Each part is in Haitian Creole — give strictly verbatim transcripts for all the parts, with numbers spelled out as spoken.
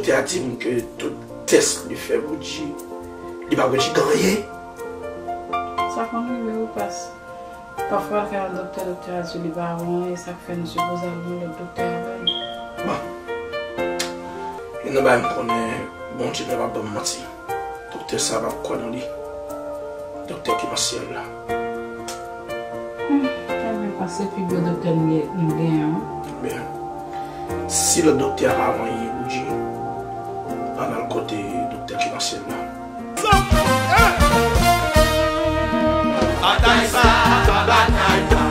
Doktè a di m ke tout tès li fè Woodjy, li pa Woodjy gen anyen. Sa konn rive wi, pas. Pafwa l ka al doktè, doktè a di li pa wè anyen, sa k fè nou sipoze al yon lòt doktè avè l. Bon. Youn nan bagay m konnen, Bondye pa p ap ban m manti. Doktè sa p ap kwè nan li. Doktè ki nan syèl la. Hmm, ebyen, pas se pi gwo doktè m gen, m genyen an. Byen. Si lòt doktè a pa wè anyen, Woodjy, ann al kote doktè ki nan syèl la. Batay sa a pa batay pa,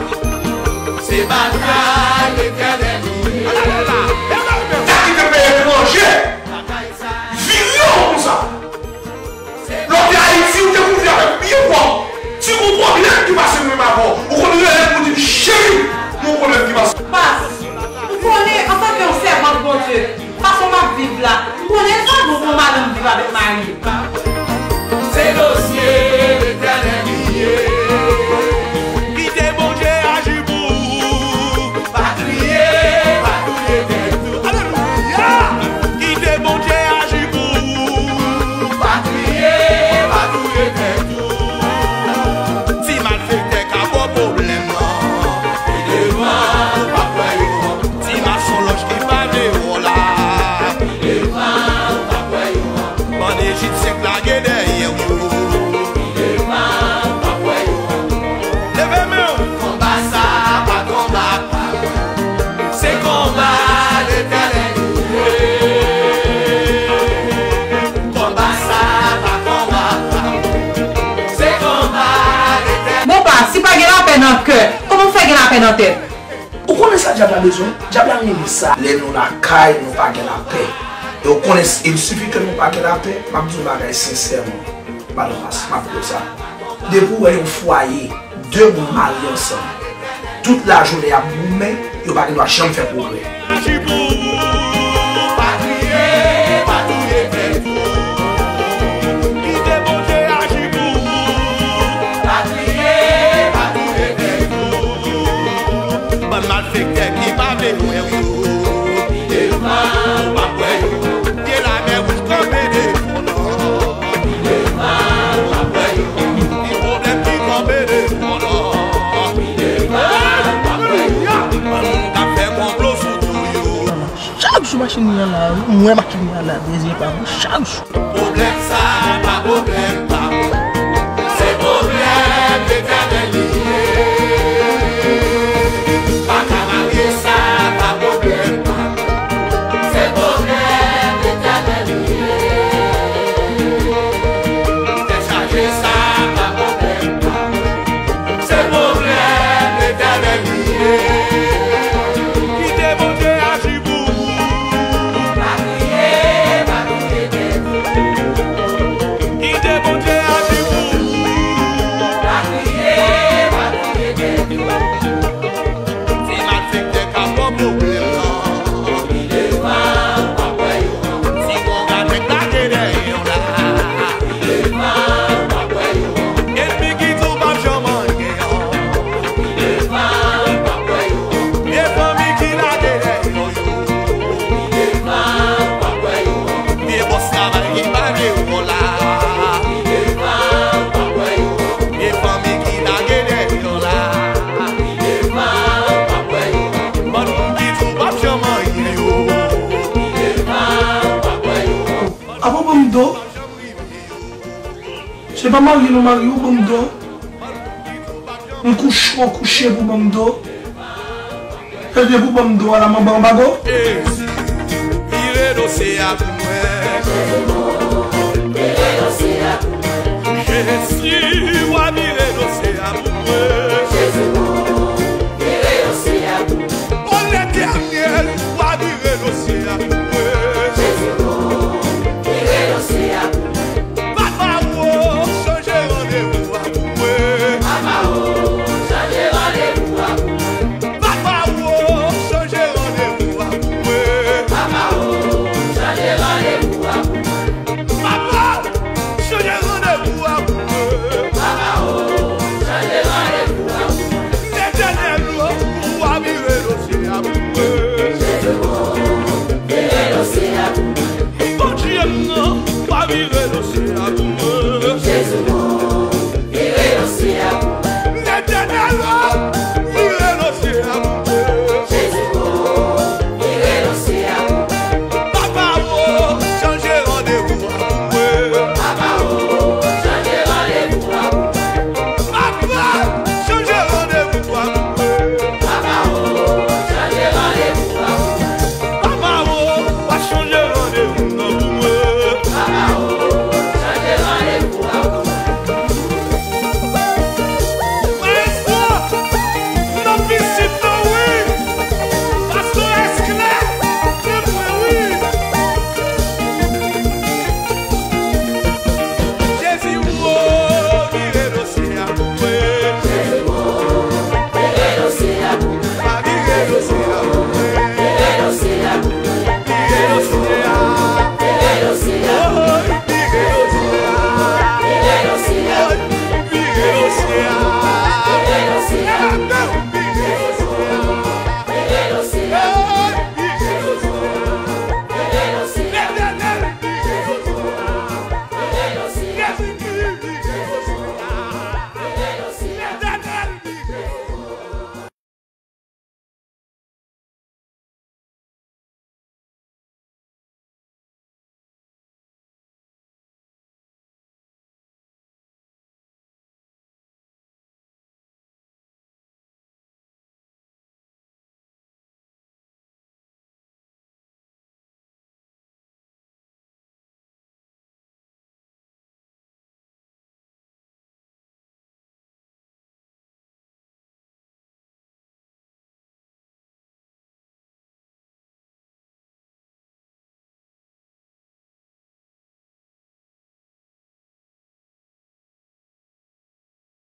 se batay Letènèl li ye. Sa ki te peye etranje, vire w konsa. Lè w te Ayiti, ou te kouvri avèk pye pwòp. Si gon pwoblèm ki pase menm avè w, ou konn rele m pou di m, "Cheri, gon pwoblèm ki pase." Pas, ou konnen, antanke yon sèvant Bondye, fason m ap viv la, ou konnen sa bon pou madanm viv avèk mari l. Se dosye Letènèl li ye. Kite Bondye aji pou ou. Pa kriye, pa touye tèt ou. Alelouya! Kite Bondye aji pou ou. Pa kriye, pa touye tèt ou. Ti malfektè ka ba w pwoblèm nan, pi devan ou p ap wè yo. Ti masonlòj ki pa vle wè w la, pi devan ou p ap wè yo. Bann Ejipsyen k lage dèyè w yo, pi devan ou p ap wè yo. Leve men w. Konba sa a pa konba pa nou, se konba Letènèl li ye. Konba sa a pa konba pa nou, se konba Letènèl. Bon, pa, si pa gen lapè nan kè, kòman w fè gen lapè nan tèt? Ou konnen sa dyab la bezwen? Dyab la renmen sa. Lè nou lakay, nou pa gen lapè. E ou konnen, il sifi ke nou pa gen lapè, m ap di yon bagay sensèman, madanm Pas, m ap di w sa. Depi w wè yon fwaye, de moun marye ansanm, tout lajounen y ap goumen, yo pa gen dwa janm fè pwogrè. Aji pou ou, pa kriye, pa touye tèt ou. Kite Bondye aji pou ou, pa kriye, pa touye tèt ou. Bann malfektè ki pa vle wè w yo, devan ou p ap wè yo. Pye lamè wouj kanpe devan w, devan ou p ap wè yo. Ti pwoblèm ki kanpe devan w, devan ou p ap wè yo. Bann moun k ap fè konplo sou do yo. Chak jou machin li an la, m wè machin li an la, dezye pa mwen, chak jou. Pwoblèm sa a pa pwoblèm pa mwen, se pwoblèm Letènèl li ye. Pa ka mare sa a pa pwoblèm pa mwen, se pwoblèm Letènèl li ye. Tèt chaje sa a pa pwoblèm pa mwen, se pwoblèm Letènèl li ye. Kite Bondye aji pou ou. Pa kriye, pa touye tèt ou. Kite Bondye aji pou ou. Pa kriye, pa touye tèt ou. Se malfektè k ap ba w pwoblèm nan. Pi devan ou p ap wè yo. Si gon gade k lage dèyè w la, pi devan ou p ap wè yo. Ènmi ki di w p ap janm anyen. Vye fanmi ki lage dèyè yo. Vye bòs travay ki pa vle wè w la. Vye fanmi ki lage dèyè w la. Bann moun ki di w p ap janm anyen yo. Apa w ban m do? Se pa marye nou marye, ou ban m do. M kouche, w kouche pou ban m do. Ebyen, pou ban m do a la, m anba anbago. Jezi, vire dosye a pou mwen. Jezi, w a vire dosye a pou mwen.